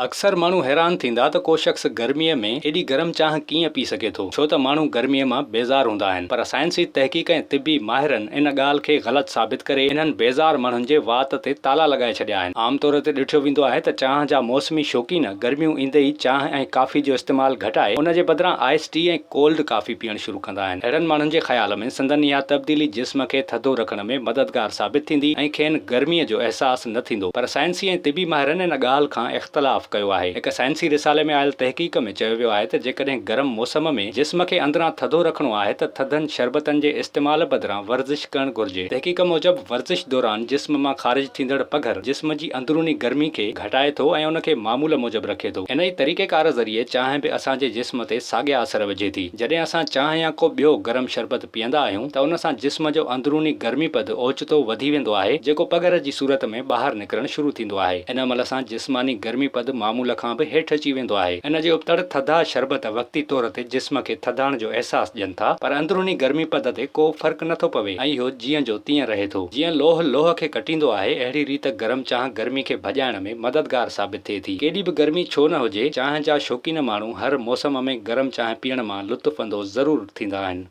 اڪثر ماڻهو حيران ٿيندا ته ڪو شخص گرميء ۾ ايڏي گرم چانهه ڪيئن پي سگهي ٿو، ڇو ته ماڻهو گرميء مان بيزار هوندا آهن. پر سائنسي تحقيق ۽ طبي ماهرن ان ڳالهه کي غلط ثابت ڪري انهن بيزار ماڻهن جي وات تي تالا لڳائي ڇڏيا آهن. عام طور تي ڏٺو ويندو آهي ته چانهه جا موسمي شوقين گرميون ايندي ئي چانهه ۽ ڪافي جو استعمال گهٽائي ان جي بدران آئس ٽي ۽ ڪولڊ ڪافي پيئڻ شروع ڪندا آهن. اهڙن ماڻهن جي خيال ۾ سندن اها تبديلي جسم کي ٿڌو رکڻ ۾ مددگار ثابت ٿيندي ۽ کين گرميء جو احساس نه ٿيندو پر سائنسي ۽ طبي ماهرن ان ڳالهه کان اختلاف ڪيو آهي. هڪ سائنسي رسالي ۾ آيل تحقيق ۾ چيو ويو آهي ته جيڪڏهن گرم موسم ۾ جسم کي اندران ٿڌو رکڻو آهي ته ٿڌن شربتن جي استعمال بدران ورزش ڪرڻ گهرجي. تحقيق موجب ورزش دوران جسم مان خارج ٿيندڙ پگهر جسم جي اندروني گرمي کي گهٽائي ٿو ۽ ان کي معمول موجب رکي ٿو. انهي طريقيڪار ذريعي چانهه به اسان جي جسم تي ساڳيا اثر وجهي ٿي. جڏهن اسان چانهه يا ڪو ٻيو گرم شربت پيئندا آهيون ته ان سان جسم جو اندروني گرمي پد اوچتو وڌي ويندو آهي، جيڪو پگهر جي صورت ۾ ٻاهر نڪرڻ شروع ٿيندو آهي. ان عمل سان جسماني گرمي پد معمول کان به هيٺ اچي ويندو آهي. ان جي ابتڙ ٿڌا شربت وقتي طور تي جسم کي ٿڌاڻ جو احساس ڏين ٿا، پر اندروني گرمي پد تي ڪو فرق نه ٿو پوي ۽ اهو جيئن جو تيئن رهي ٿو. جيئن لوهه لوهه کي ڪٽيندو آهي، اهڙي ريت گرم چانهه گرمي کي ڀڄائڻ ۾ مددگار ثابت ٿئي ٿي. ڪيڏي به گرمي ڇو نه هجي، چانهه جا شوقين ماڻهو هر موسم ۾ گرم چانهه پيئڻ مان لطف اندوز ضرور ٿيندا آهن.